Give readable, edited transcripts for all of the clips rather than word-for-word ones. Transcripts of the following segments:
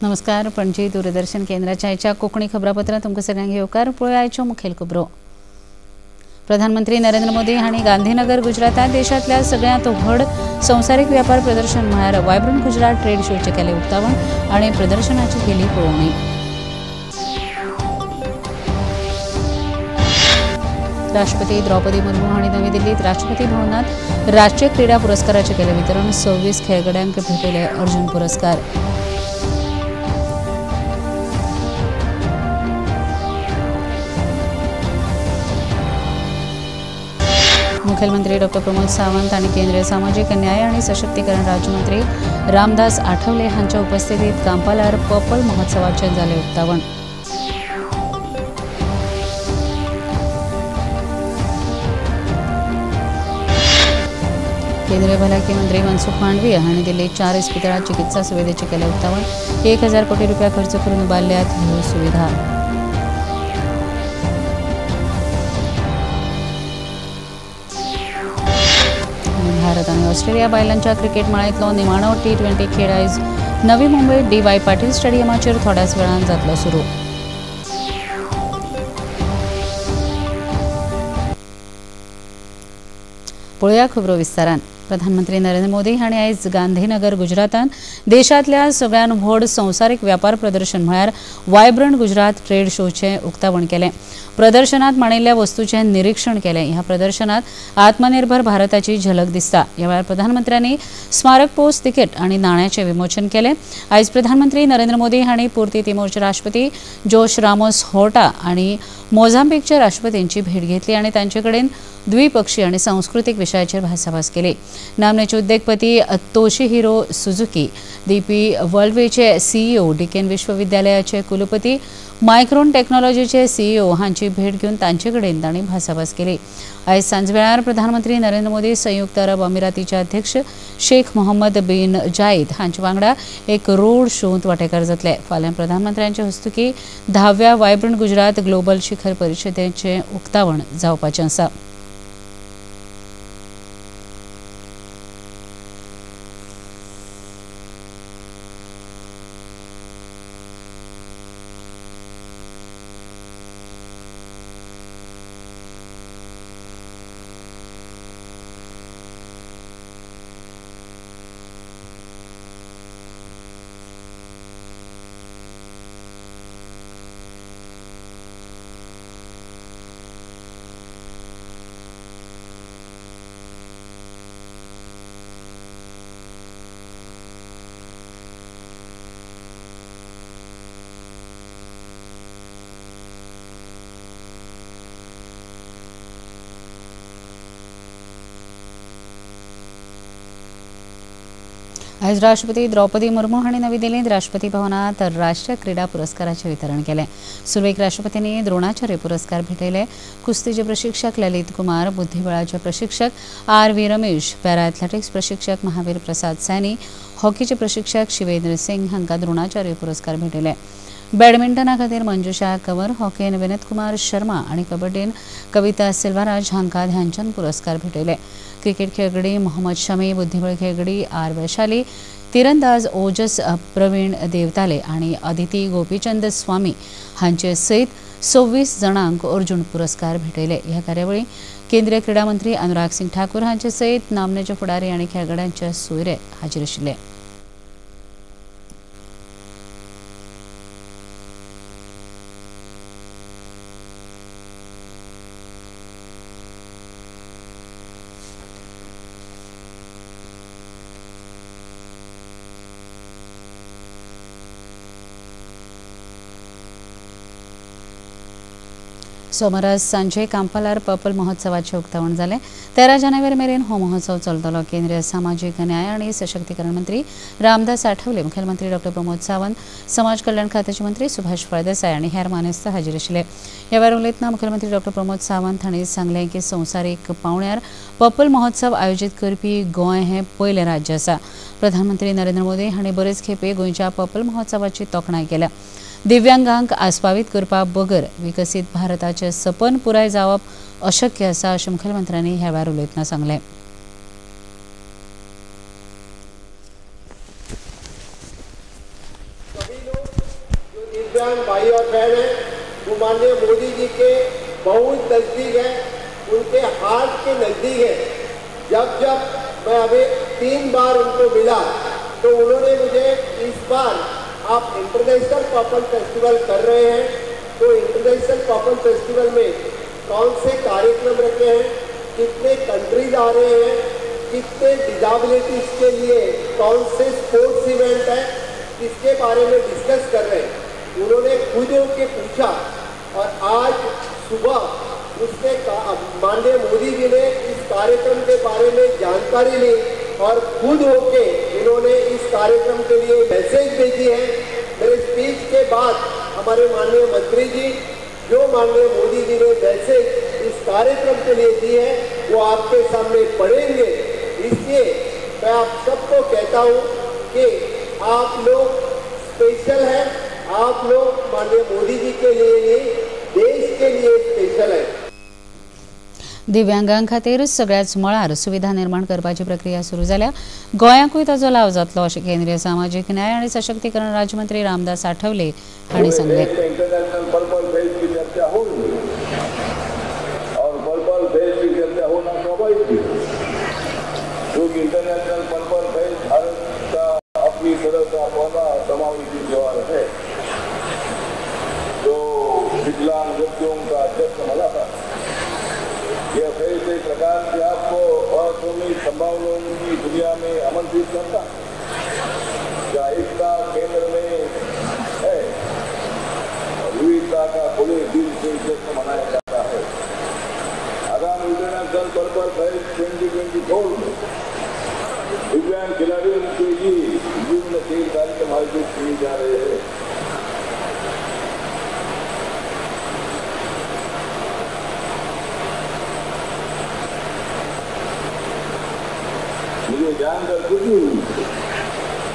नमस्कार, पणजी दूरदर्शन केंद्राच्या आयच्या कोंकणी खबरापत्रांत तुमकां सगळ्यांक येवकार. पळोवया आयच्यो मुखेल खबरो. प्रधानमंत्री नरेंद्र मोदी हांणी गांधीनगर गुजरातांत देशांतल्या सगळ्यांत व्हड संवसारीक व्यापार प्रदर्शन म्हळ्यार वायब्रंट गुजरात ट्रेड शोचें केलें उक्तावण आनी प्रदर्शनाची केली पळोवणी. राष्ट्रपती द्रौपदी मुर्मू हांणी नवी दिल्लीत राष्ट्रपती भवनात राष्ट्रीय क्रीडा पुरस्काराचें केलें वितरण. 26 खेळगड्यांक भेटयले अर्जुन पुरस्कार. मुख्यमंत्री डॉ प्रमोद सावंत आणि केंद्रीय सामाजिक न्याय आणि सशक्तीकरण राज्यमंत्री रामदास आठवले हांच्या उपस्थितीत कांपालार पर्पल महोत्सवाचे जाले उक्तावण. केंद्रीय भलायकी मंत्री मनसुख मांडवीय हांणी दिल्लीत 4 इस्पितळांत चिकित्सा सुविधेचे केले उक्तावण. 1000 कोटी रुपया खर्च करून उबारल्यात ह्यो सुविधा. भारत आणि ऑस्ट्रेलिया बायलांच्या क्रिकेट माळेंतलो निमाणो T20 खेळ आयज नवी मुंबय DY Patil स्टेडियमाचेर थोड्याच वेळान जातलो सुरू. पळोवया खबरो विस्तारान. प्रधानमंत्री नरेंद्र मोदी हांणी आयज गांधीनगर गुजरातांत देशांतल्या सगळ्यांत व्हड संवसारीक व्यापार प्रदर्शन म्हळ्यार वायब्रंट गुजरात ट्रेड शोचें उक्तावण केलें. प्रदर्शनात मांडिल्ल्या वस्तूचें निरीक्षण केलें. ह्या प्रदर्शनात आत्मनिर्भर भारताची झलक दिसता. ह्या वेळार प्रधानमंत्र्यांनी स्मारक पोस्ट तिकेट आनी नाण्याचें विमोचन केलें. आयज प्रधानमंत्री नरेंद्र मोदी हांणी पूर्ती तिमोरचे राष्ट्रपती जोश रामोस होर्टा आनी मोझांबिकच्या राष्ट्रपतींची भेट घेतली आनी तांचे कडेन द्विपक्षीय आनी सांस्कृतीक विशयाचेर भासाभास केली. नामनेचे उद्देगपती तोशिहिरो सुझुकी, डीपी वर्ल्डवेचे सीईओ, डिकेन विश्वविद्यालयाचे कुलपती, मायक्रोन टेक्नॉलॉजीचे सीईओ हांची भेट घेवन तांचे कडेन तांणी भासाभास केली. आयज सांजवेळार प्रधानमंत्री नरेंद्र मोदी संयुक्त अरब अमिरातीचे अध्यक्ष शेख मोहम्मद बिन जायद हांचे वांगडा एक रोड शोंत वांटेकार जातले. फाल्यां प्रधानमंत्र्यांचे हस्तुकी 10व्या वायब्रंट गुजरात ग्लोबल शिखर परिशदेचें उक्तावण जावपाचें आसा. आयज राष्ट्रपती द्रौपदी मुर्मू हांणी नवी दिल्लींत राष्ट्रपती भवनात राष्ट्रीय क्रीडा पुरस्काराचें वितरण केलें. सुरवेक राष्ट्रपतींनी द्रोणाचार्य पुरस्कार भेटयले. कुस्तीचे प्रशिक्षक ललित कुमार, बुद्धिबळाचे प्रशिक्षक RV Ramesh, para athletics प्रशिक्षक महावीर प्रसाद सैनी, हॉकीचे प्रशिक्षक शिवेंद्र सिंग हांकां द्रोणाचार्य पुरस्कार भेटयले. बॅडमिंटना खातीर मंजुषा कंवर, हॉकीन विनीत कुमार शर्मा आनी कबड्डीन कविता सिल्वाराज हांकां ध्यानचंद पुरस्कार भेटयले. क्रिकेट खेळगडी मोहम्मद शमी, बुद्धिबळ खेळगडी R Vaishali, तिरंदाज ओजस प्रवीण देवताले आनी अदिती गोपीचंद स्वामी हांचे सयत 26 जाणांक अर्जुन पुरस्कार भेटयले. ह्या कार्यावळी केंद्रीय क्रीडा मंत्री अनुराग सिंग ठाकूर हांचे सयत नामनेचे फुडारी आनी खेळगड्यांचे सोयरे हाजीर आशिल्ले. सोमारा सांजे कांपालार पर्पल महोत्सवाचें उक्तावण जालें. 13 जानेवारी मेरेन हो महोत्सव चलतलो. केंद्रीय सामाजीक न्याय आनी सशक्तीकरण मंत्री रामदास आठवले, मुखेलमंत्री डॉ प्रमोद सावंत, समाज कल्याण खात्याचे मंत्री सुभाष फळदेसाय आनी हेर मानेस्त हाजीर आशिल्ले. ह्या वेळार उलयतना मुखेलमंत्री डॉ प्रमोद सावंत हांणी सांगलें की संवसारीक पावंड्यार पर्पल महोत्सव आयोजीत करपी गोंय हें पयलें राज्य आसा. प्रधानमंत्री नरेंद्र मोदी हांणी बरेच खेपे गोंयच्या पर्पल महोत्सवाची तोखणाय केल्या. दिव्यांगांक आस्पावीत करपा बगर विकसीत भारताचें सपन पुराय जावप अशक्य आसा अशें मुखेलमंत्र्यांनी ह्या वेळार उलयतना सांगलें. सभी लोग मोदी जी के बहुत नज़दीक है, उनके हार्ट के नज़दीक है। जब जब मैं अभी 3 बार उनको मिला तो उन्होंने मुझे इस बार आप इंटरनेशनल पर्पल फेस्टिवल कर रहे हैं तो इंटरनेशनल पर्पल फेस्टिवल में कौन से कार्यक्रम रखे हैं, कितने कंट्रीज आ रहे हैं, कितने डिसेबिलिटीज के लिए कौन से स्पोर्ट्स इवेंट है, इसके बारे में डिस्कस कर रहे हैं। उन्होंने खुद होके पूछा और आज सुबह उसने माननीय मोदी जी ने इस कार्यक्रम के बारे में जानकारी ली और खुद होके इन्होंने इस कार्यक्रम के लिए मैसेज भेजी है। मेरे स्पीच के बाद हमारे माननीय मंत्री जी जो माननीय मोदी जी ने मैसेज इस कार्यक्रम के लिए दी है वो आपके सामने पढ़ेंगे। इसलिए मैं आप सबको कहता हूँ कि आप लोग स्पेशल हैं, आप लोग माननीय मोदी जी के लिए नहीं, देश के लिए स्पेशल है। दिव्यांगां खातीर सगळ्याच मळार सुविधा निर्माण करपाची प्रक्रिया सुरू जाल्या, गोंयांकूय ताचो लाव जातलो अशें केंद्रीय सामाजीक न्याय आनी सशक्तीकरण राज्यमंत्री रामदास आठवले हांणी सांगलें। इंटरनेशनल पर्पल फेस्ट की चर्चा हो रही और पर्पल फेस्ट की चर्चा होना स्वाभाविक भी, क्योंकि इंटरनेशनल पर्पल फेस्ट भारत का अपनी तरह का पहला समावेशी त्योहार है जो विकलांग व्यक्तियों का जश्न मनाता है। यह फेस्ट एक प्रकार से आपको असमय संभावनाओं की दुनिया में आमंत्रित करता है, जहाँ एकता केंद्र में है और विविधता का खुले दिल से जश्न मनाया जाता है। आगामी इंटरनेशनल पर्पल फेस्ट 2024 में दिव्यांग खिलाड़ियों के लिए विभिन्न खेल कार्यक्रम आयोजित किए जा रहे हैं। मुझे जानकर खुशी हुई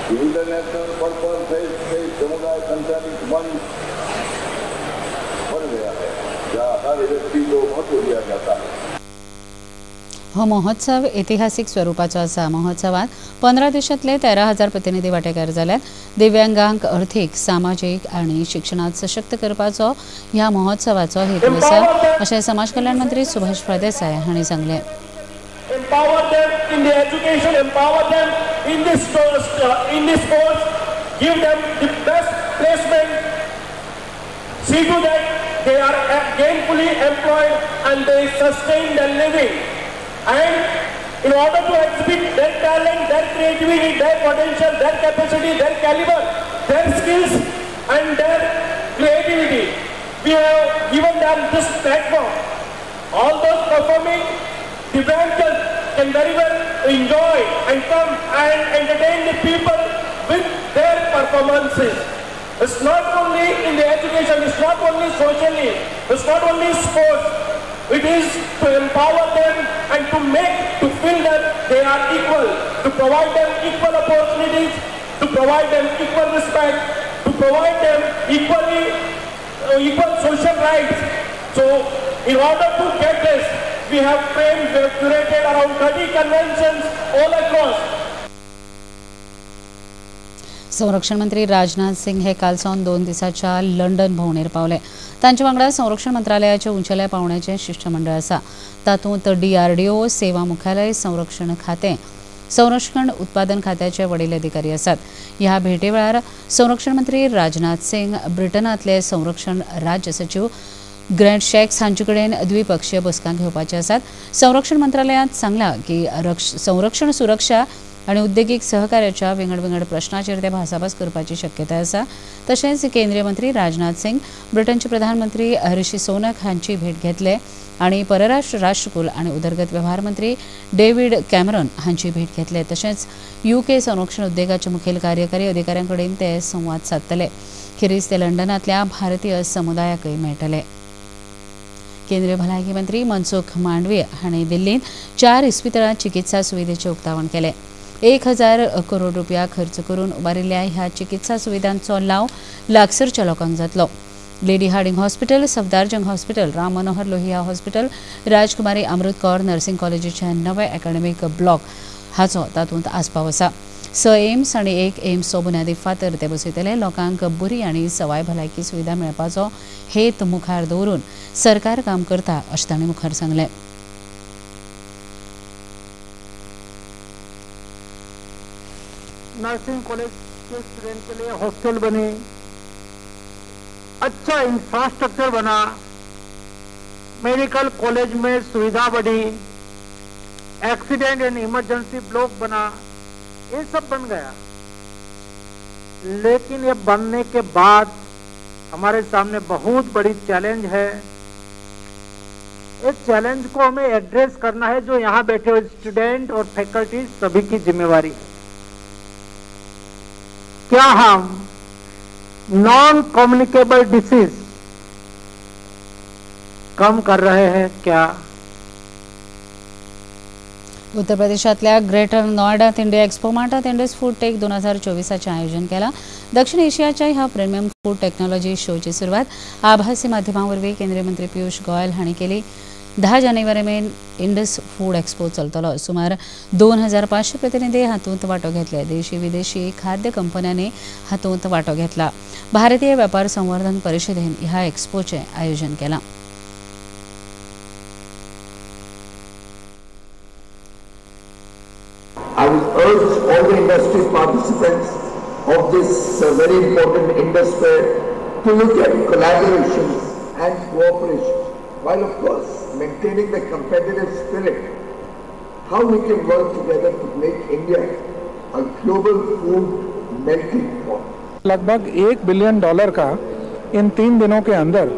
कि इंटरनेशनल पर्पल फेस्ट से समुदाय संचालित मंच बन गया है, जहाँ हर व्यक्ति को महत्व दिया जाता है। हो महोत्सव ऐतिहासिक स्वरूपाचो आसा। महोत्सवात 15 देशांतले 13,000 प्रतिनिधी वांटेकार जाल्यात। दिव्यांगांक अर्थीक, सामाजीक आनी शिक्षणांत सशक्त करपाचो ह्या महोत्सवाचो हेतू आसा अशें समाज कल्याण मंत्री सुभाष फळदेसाय हांणी सांगलें। Empower them in the education, empower them in the sports, give them the best placement, see to that they are gainfully employed and they sustain their living. And in order to exhibit their talent, their creativity, their potential, their capacity, their caliber, their skills and their creativity, we have given them this platform. All those performing Divyang can very well enjoy and come and entertain the people with their performances. It's not only in the education, it's not only socially, it's not only sports. It is to empower them and to make, to feel that they are equal, to provide them equal opportunities, to provide them equal respect, to provide them equal social rights. So in order to get this, we have framed, we have curated around 30 conventions all across. संरक्षण मंत्री राजनाथ सिंग हे काल सावन 2 दिसांच्या London भोंवडेर पावले। तांचे वांगडा संरक्षण मंत्रालयाचे उंचेल्या पावण्याचे शिष्टमंडळ आसा। तातूंत डीआरडीओ, सेवा मुख्यालय, संरक्षण खातें, संरक्षण उत्पादन खात्याचे वडील अधिकारी आसात। ह्या भेटे वेळार संरक्षण मंत्री राजनाथ सिंग ब्रिटनांतले संरक्षण राज्य सचिव ग्रँट शॅक्स हांचे कडेन द्विपक्षीय बसका घेवपाचे आसात। संरक्षण मंत्रालयांत सांगलां की संरक्षण सुरक्षा आनी उद्देगीक सहकार्याच्या विंगड विंगड प्रश्नाचेर ते भासाभास करपाची शक्यताय आसा। तशेंच केंद्रीय मंत्री राजनाथ सिंग ब्रिटनचे प्रधानमंत्री ऋषी सोनक हांची भेट घेतले आनी परराष्ट्र राष्ट्रकुल आनी उदरगत वेव्हार मंत्री डेव्हिड कॅमरॉन हांची भेट घेतले। तशेंच युके संरक्षण उद्देगाचे मुखेल कार्यकारी अधिकाऱ्यां कडेन ते संवाद सादतले। खेरीज ते लंडनांतल्या भारतीय समुदायाकय मेळटले। केंद्रीय भलायकी मंत्री मनसुख मांडवीय हांणी दिल्लींत 4 इस्पितळांत चिकित्सा सुविधेचें उक्तावण केलें। 1000 करोड रुपया खर्च करून उबारिल्ल्या ह्या चिकित्सा सुविधांचो लाव लागसरच्या लोकांक जातलो। Lady Hardinge hospital, Safdarjung hospital, Ram Manohar Lohia hospital, Rajkumari Amrit Kaur nursing कॉलेजीचे नवे एकेडमिक ब्लॉक हाचो तातूंत आस्पाव आसा। 6 एम्स आनी 1 एम्सचो बुन्यादी फातर ते बसयतले. लोकांक बरी आनी सवाय भलायकी सुविधा मेळपाचो हेत मुखार दवरून सरकार काम करता अशें तांणी मुखार सांगलें. Nursing college K student K लिए हॉस्टल बने, अच्छा इंफ्रास्ट्रक्चर बना, मेडिकल कॉलेज में सुविधा बढ़ी, एक्सीडेंट एंड इमरजेंसी ब्लॉक बना, ये सब बन गया. लेकिन ये बनने के बाद हमारे सामने बहुत बड़ी चैलेंज है. इस चैलेंज को हमें एड्रेस करना है, जो यहाँ बैठे हुए स्टूडेंट और फैकल्टी सभी की जिम्मेवारी है. क्या हम नॉन कम्युनिकेबल डिसीज कम कर रहे हैं क्या? उत्तर प्रदेशातल्या ग्रेटर नोएडात इंडिया एक्सपो मार्टात इंडस फूड टेक 2024 आयोजन केला. दक्षिण एशियाच्या ह्या प्रीमियम फूड टेक्नॉलॉजी शोची सुरवात आभासी माध्यमावरवीं केंद्रीय मंत्री पियुष गोयल हांणी केली. 10 जानेवारी मेरेन इंडस फूड एक्सपो चलतलो. सुमार 2500 प्रतिनिधी हातूंत वांटो घेतले. देशी विदेशी खाद्य कंपन्यांनी हातूंत वांटो घेतला. भारतीय व्यापार संवर्धन परिषदेन ह्या एक्सपोचें आयोजन केलां. I will urge all the industry participants of this very important industry to look at collaboration and cooperation, while of course maintaining the competitive spirit, how we can work together to make India a global food melting pot. लगभग $1 billion का in 3 दिनों K अंदर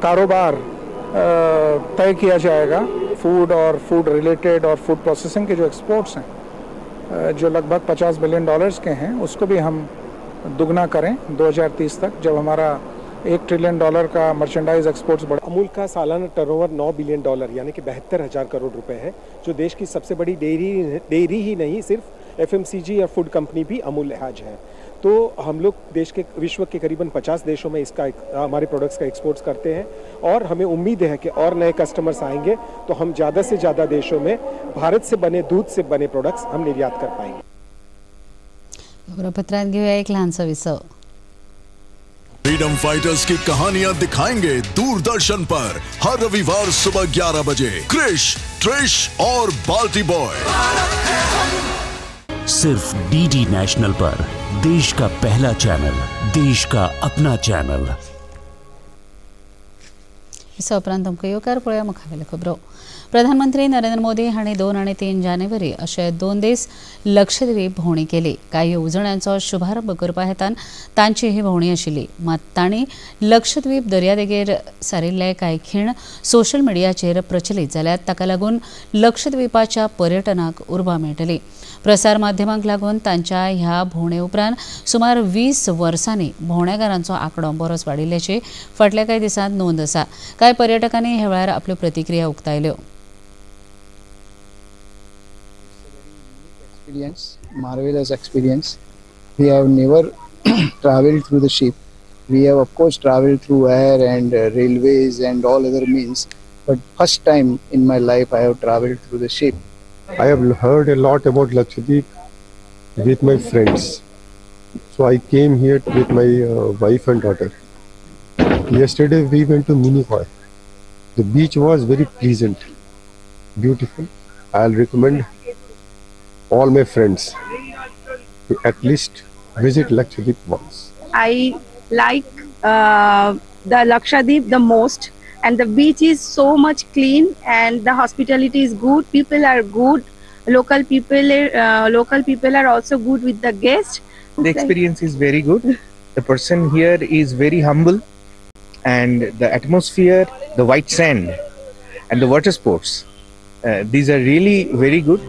कारोबार तय किया जाएगा. Food और food related और food processing K जो exports हैं, जो लगभग $50 बिलियन के हैं, उसको भी हम दुगना करें 2030 तक, जब हमारा $1 ट्रिलियन का मर्चेंडाइज एक्सपोर्ट्स बढ़े. अमूल का सालाना टर्नओवर $9 बिलियन यानी कि 72,000 करोड़ रुपए है, जो देश की सबसे बड़ी डेयरी ही नहीं, सिर्फ FMCG या फूड कंपनी भी अमूल आज है. तो हम लोग देश के विश्व के करीबन 50 देशों में इसका हमारे प्रोडक्ट्स का एक्सपोर्ट्स करते हैं और हमें उम्मीद है कि और नए कस्टमर्स आएंगे तो हम ज़्यादा से ज़्यादा देशों में भारत से बने दूध से बने प्रोडक्ट्स हम निर्यात कर पाएंगे. खबरापत्रांत घेऊया एक लहानसो विसव. फ्रीडम फाइटर्स की कहानियां दिखाएंगे दूरदर्शन पर हर रविवार सुबह 11 बजे. क्रिश, ट्रिश और बाल्टी बॉय सिर्फ डीडी नेशनल पर, देश का पहला चैनल, देश का अपना चैनल. इस उपरांत तुमकां येवकार पळोवया मुखावेल्यो खबरो. प्रधानमंत्री नरेंद्र मोदी हांणी 2 आनी 3 जानेवारी अशे 2 दीस लक्षद्वीप भोंवडी केली. कांय येवजण्यांचो शुभारंभ करपा हेतान तांची ही भोंवडी आशिल्ली. मात तांणी लक्षद्वीप दर्यादेगेर सारिल्ले कांय खीण सोशल मिडियाचेर प्रचलीत जाल्यात. ताका लागून लक्षद्वीपाच्या पर्यटनाक उर्बा मेळटली. प्रसार माध्यमांक लागून तांच्या ह्या भोंवडे उपरांत सुमार 20 वर्सांनी भोंवडेकारांचो आंकडो बरोच वाडिल्ल्याची फाटल्या कांय दिसांत नोंद आसा. कांय पर्यटकांनी ह्या वेळार आपल्यो प्रतिक्रिया उक्तायल्यो. Experience, marvelous experience. We have never traveled through the ship. We have of course traveled through air and railways and all other means, but first time in my life I have traveled through the ship. I have heard a lot about Lakshadweep with my friends. So I came here with my wife and daughter. Yesterday we went to Minicoy. The beach was very pleasant, beautiful. I'll recommend all my friends to at least visit Lakshadweep once. I like the Lakshadweep the most, and the beach is so much clean and the hospitality is good. People are good. Local people are also good with the guests. The experience is very good. The person here is very humble, and the atmosphere, the white sand and the water sports, these are really very good.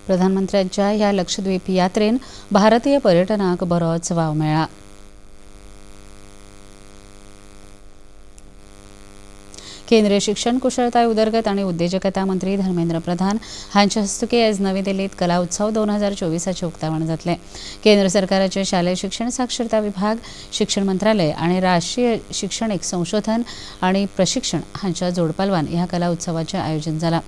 प्रधानमंत्र्यांच्या ह्या लक्षद्वीप यात्रेन भारतीय पर्यटनाक बरोच वाव मेळ्ळा. केंद्रीय शिक्षण कुशळताय उदरगत आनी उद्देजकता मंत्री धर्मेंद्र प्रधान हांचे हस्तुकीं आयज नवी दिल्लीत कला उत्सव 2024 उक्तावण जातलें. केंद्र सरकाराचे शालेय शिक्षण साक्षरता विभाग, शिक्षण मंत्रालय आनी राष्ट्रीय शिक्षणीक संशोधन आनी प्रशिक्षण हांच्या जोडपालवान ह्या कला उत्सवाचें आयोजन जालां.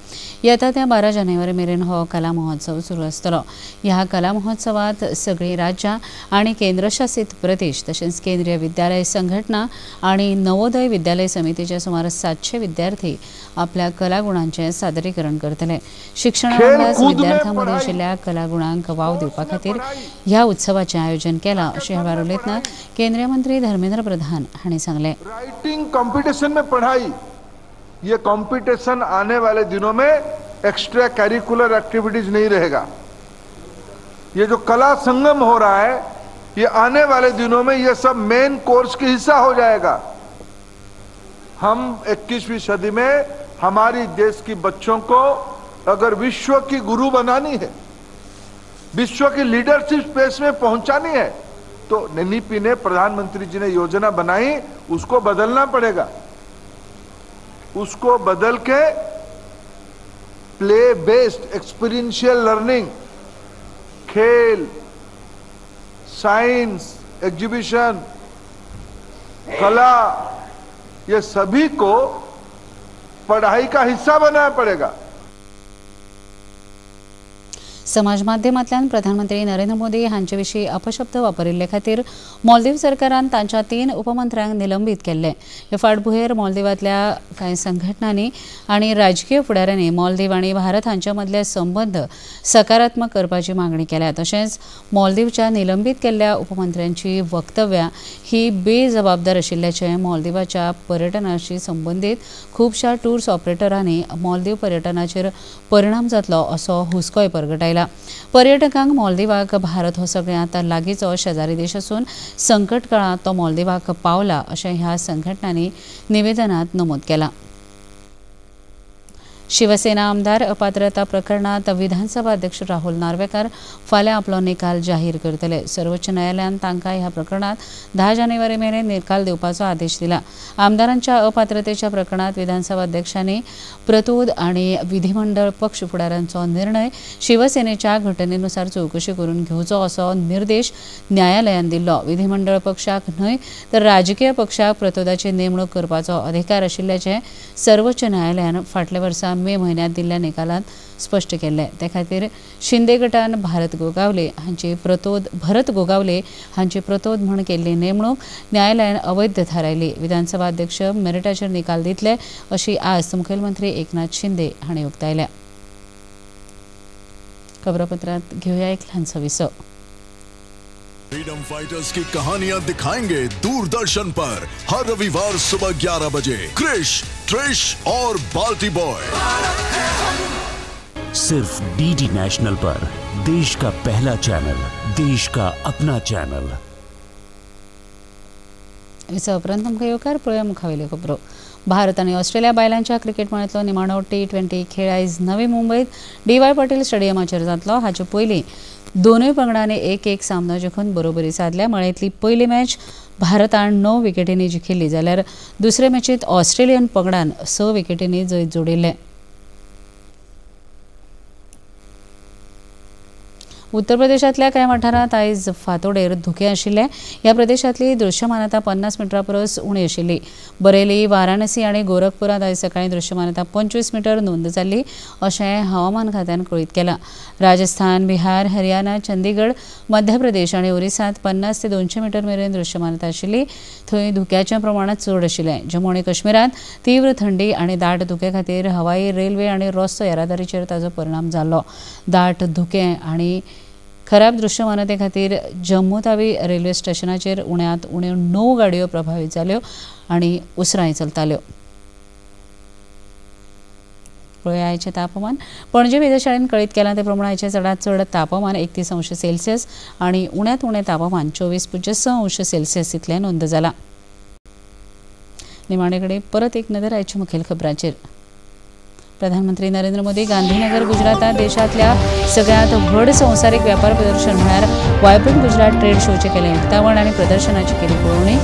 येता त्या 12 जानेवारी मेरेन हो कला महोत्सव सुरू आसतलो. ह्या कला महोत्सवात सगळीं राज्यां आनी केंद्रशासित प्रदेश तशेंच केंद्रीय विद्यालय संघटना आनी नवोदय विद्यालय समितीचे सुमार 700 विद्यार्थी आपल्या कलागुणांचें सादरीकरण करतले. शिक्षणा वांगडाच विद्यार्थ्यां मदीं आशिल्ल्या कलागुणांक वाव दिवपा खातीर ह्या उत्सवाचें आयोजन केलां अशें ह्या वेळार उलयतना केंद्रीय मंत्री धर्मेंद्र प्रधान हांणी सांगलें. राइटिंग कॉम्पिटिशन में पढ़ाई, ये कॉम्पिटिशन आने वाले दिनों में एक्स्ट्रा करिकुलर एक्टिविटीज नहीं रहेगा. ये जो कला संगम हो रहा है ये आने वाले दिनों में ये सब मेन कोर्स के हिस्सा हो जाएगा. हम 21वीं सदी में हमारी देश की बच्चों को अगर विश्व की गुरु बनानी है, विश्व की लीडरशिप स्पेस में पहुंचानी है, तो एनईपी ने, प्रधानमंत्री जी ने योजना बनाई, उसको बदलना पड़ेगा. उसको बदल K play based experiential learning, खेल, साइंस, एग्जीबिशन, कला, ये सभी को पढ़ाई का हिस्सा बनाना पड़ेगा. समाज माध्यमांतल्यान प्रधानमंत्री नरेंद्र मोदी हांचे विशीं अपशब्द वापरिल्ले खातीर मालदीव सरकारान तांच्या 3 उपमंत्र्यांक निलंबीत केल्ले. हे फाटभुंयेर मालदीवांतल्या कांय संघटनांनी आनी राजकीय फुडाऱ्यांनी मालदीव आनी भारत हांचे मदले संबंद सकारात्मक करपाची मागणी केल्या. तशेंच मालदीवच्या निलंबीत केल्ल्या उपमंत्र्यांची वक्तव्यां ही बेजबाबदार आशिल्ल्याचें मालदीवाच्या पर्यटनाशी संबंदीत खुबश्या टूर्स ऑपरेटरांनी मालदीव पर्यटनाचेर परिणाम जातलो असो हुस्कोय परगटायला. पर्यटकांक मालदीवाक भारत हो सगळ्यांत लागींचो शेजारी देश आसून संकट काळांत तो मालदीवाक पावला अशें ह्या संघटनांनी निवेदनांत नमूद केलां. शिवसेना आमदार अपात्रता प्रकरणात विधानसभा अध्यक्ष राहुल नार्वेकर फाल्यां आपलो निकाल जाहीर करतले. सर्वोच्च न्यायालयान तांकां ह्या प्रकरणात 10 जानेवारी मेरेन निकाल दिवपाचो आदेश दिला. आमदारांच्या अपात्रतेच्या प्रकरणात विधानसभा अध्यक्षांनी प्रतोद आनी विधिमंडळ पक्ष फुडाऱ्यांचो निर्णय शिवसेनेच्या घटनेनुसार चवकशी करून घेवचो असो निर्देश न्यायालयान दिल्लो. विधिमंडळ पक्षाक न्हय तर राजकीय पक्षाक प्रतोदाची नेमणूक करपाचो अधिकार आशिल्ल्याचें सर्वोच्च न्यायालयान फाटल्या वर्सा मे म्हयन्यांत दिल्ल्या निकालांत स्पश्ट केल्लें. ते खातीर शिंदे गटान भरत गोगावले हांची प्रतोद म्हूण केल्ली नेमणूक न्यायालयान अवैध थारायली. विधानसभा अध्यक्ष मेरिटाचेर निकाल दितले अशी आस मुखेलमंत्री एकनाथ शिंदे हांणी उक्तायल्या. खबरापत्रांत घेवया एक ल्हानसो विसव. फ्रीडम फाइटर्स की कहानियां दिखाएंगे दूरदर्शन पर हर रविवार सुबह 11 बजे. क्रिश, ट्रिश और बाल्टी बॉय सिर्फ डीडी नेशनल पर, देश का पहला चैनल, देश का अपना चैनल. विसवा उपरांत आमकां येवकार पळोवया मुखावेल्यो खबरो. भारत आनी ऑस्ट्रेलिया बायलांच्या क्रिकेट मळांतलो निमाणो T20 खेळ आयज नवी मुंबयत डी.वाय. पाटील स्टेडियमाचेर जातलो. हाचे पयलीं दोनूय पंगडांनी 1-1 सामनो जिखून बरोबरी सादल्या. मळेंतली पयली मॅच भारतान 9 विकेटींनी जिखिल्ली जाल्यार दुसरे मॅचींत ऑस्ट्रेलियन पंगडान 6 विकेटींनी जैत जोडिल्लें. उत्तर प्रदेशांतल्या कांय वाठारांत आयज फांतोडेर धुकें आशिल्लें. ह्या प्रदेशांतली दृश्यमानता 50 मिटरां परस उणी आशिल्ली. बरेली, वाराणसी आनी गोरखपुरांत आयज सकाळीं दृश्यमानता 25 मिटर नोंद जाल्ली अशें हवामान खात्यान कळीत केलां. राजस्थान, बिहार, हरियाणा, चंदीगड, मध्य प्रदेश आनी ओरिसांत 50 ते 200 मिटर मेरेन दृश्यमानता आशिल्ली. थंय धुक्याचें प्रमाण चड आशिल्लें. जम्मू आनी काश्मीरांत तीव्र थंडी आनी दाट धुक्या खातीर हवाई, रेल्वे आनी रस्तो येरादारीचेर ताचो परिणाम जाल्लो. दाट धुकें आनी खराब दृश्यमानते खातीर जम्मू तावी रेल्वे स्टेशनाचेर उण्यांत उण्यो 9 गाडयो प्रभावीत जाल्यो आनी उसरांय चलताल्यो. पळोवया आयचें तापमान. पणजे वेधशाळेन कळीत केलां ते प्रमाण आयचें चडांत चड तापमान 31 अंश सेल्सियस आनी उण्यांत उणें तापमान 24.6 अंश सेल्सियस इतलें नोंद जालां. निमाणे कडेन परत एक नदर आयच्या मुखेल खबरांचेर. प्रधानमंत्री नरेंद्र मोदी गांधीनगर गुजरातात देशांतल्या सगळ्यांत व्हड संवसारीक व्यापार प्रदर्शन म्हळ्यार वायब्रंट गुजरात ट्रेड शोचें केलें उक्तावण आनी प्रदर्शनाची केली पळोवणी.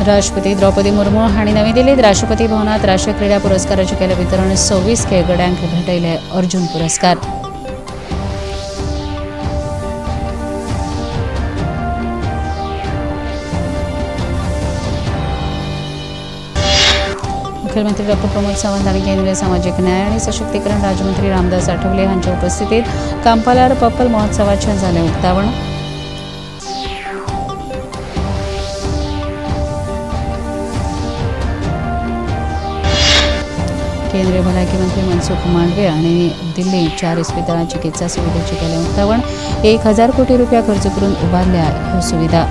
राष्ट्रपती द्रौपदी मुर्मू हांणी नवी दिल्लीत राष्ट्रपती भवनात राष्ट्रीय क्रीडा पुरस्काराचें केलें वितरण. 26 खेळगड्यांक भेटयले अर्जुन पुरस्कार. मुख्यमंत्री डॉ प्रमोद सावंत आनी केंद्रीय सामाजीक न्याय आनी सशक्तीकरण राज्यमंत्री रामदास आठवले हांच्या उपस्थितीत कांपालार पप्पल महोत्सवाचें जालें उक्तावण. केंद्रीय भलायकी मंत्री मनसुख मांडवे आनी दिल्ली 4 इस्पितळां चिकित्सा सुविधेचें केलें उक्तावण. 1000 कोटी रुपया खर्च करून उबारल्या ह्यो सुविधा.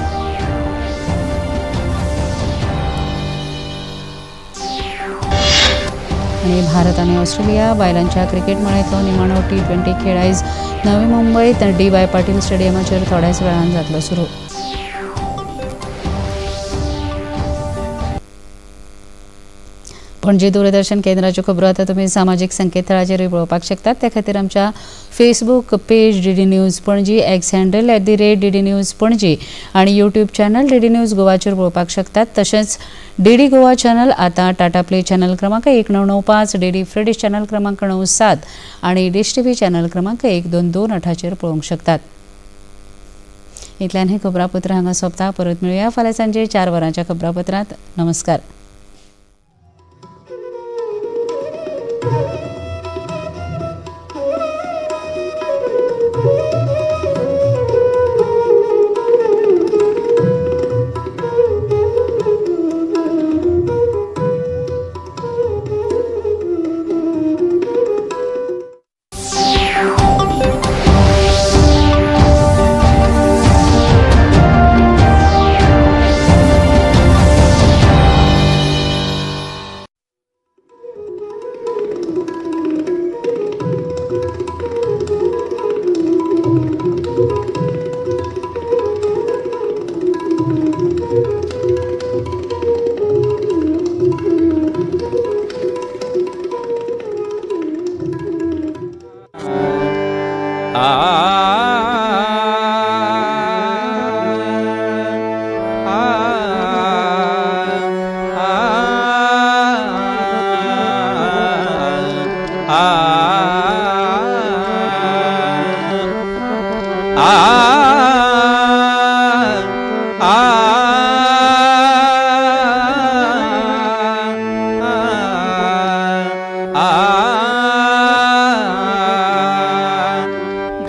आनी भारत आनी ऑस्ट्रेलिया बायलांच्या क्रिकेट माळेंतलो निमाणो T20 खेळ आयज नवी मुंबयत DY Patil स्टेडियमाचेर थोड्याच वेळान जातलो सुरू. पणजी दूरदर्शन केंद्राच्यो खबरो आतां तुमी सामाजीक संकेतथळाचेरूय पळोवपाक शकतात. त्या खातीर आमच्या Facebook page DD news Panaji, X handle @DD news Panaji आनी यूट्यूब चॅनल DD news गोवाचेर पळोवपाक शकतात. तशेंच DD Goa channel आतां टाटा प्ले चॅनल क्रमांक 1995, DD फ्रेडिश चॅनल क्रमांक 97 आनी डिश टीव्ही चॅनल क्रमांक 1228चेर पळोवंक शकतात. इतल्यान हें खबरापत्र हांगा सोंपता. परत मेळुया फाल्यां सांजे 4 वरांच्या खबरापत्रांत. नमस्कार.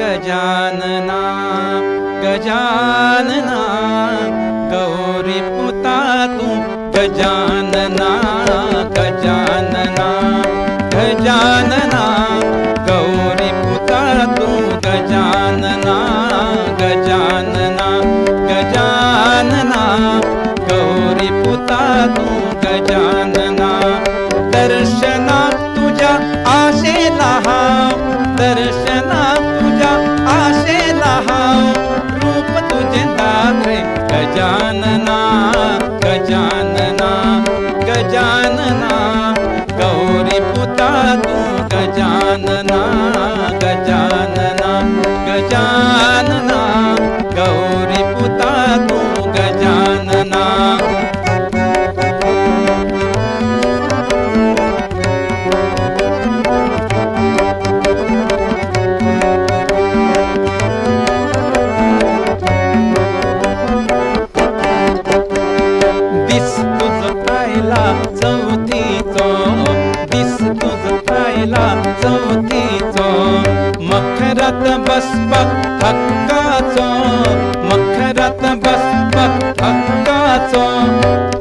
गजानना गजानना गौरी पुता तू गजानना गजानना गजानना गौरी पुता तू गजानना गजानना गजानना गौरी पुता तू गजानना दर्शना तुझ्या आशेला हांव दर्शना तुझ्या आशेला हांव रूप तुझें दाखय गजानना गजानना गजानना गौरी पुता तू गजानना गजानना गजानना गौरी पुता तू गजानना। दीस तुजो आयला चवथीचो दीस तुजो आयला चवथीचो मखरात बसपाक हक्काचो मखरात बसपाक हक्काचो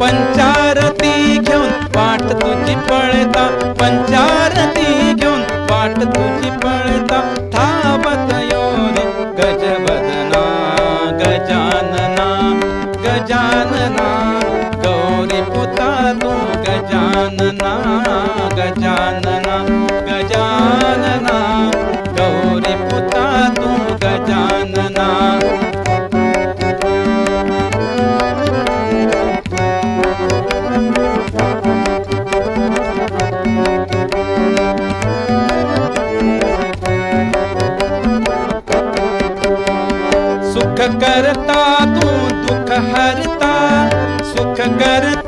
पंचारती घेवन वाट तुजी पळयता पंचारती घेवन वाट तुजी पळयता धांवत यो रे गजवदना गजानना गजानना गौरी पुता तू गजानना गजानना गजानना गौरी पुता तू गजानना। सुख करता तू दुख हरता सुख करता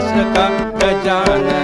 दशका गजानन।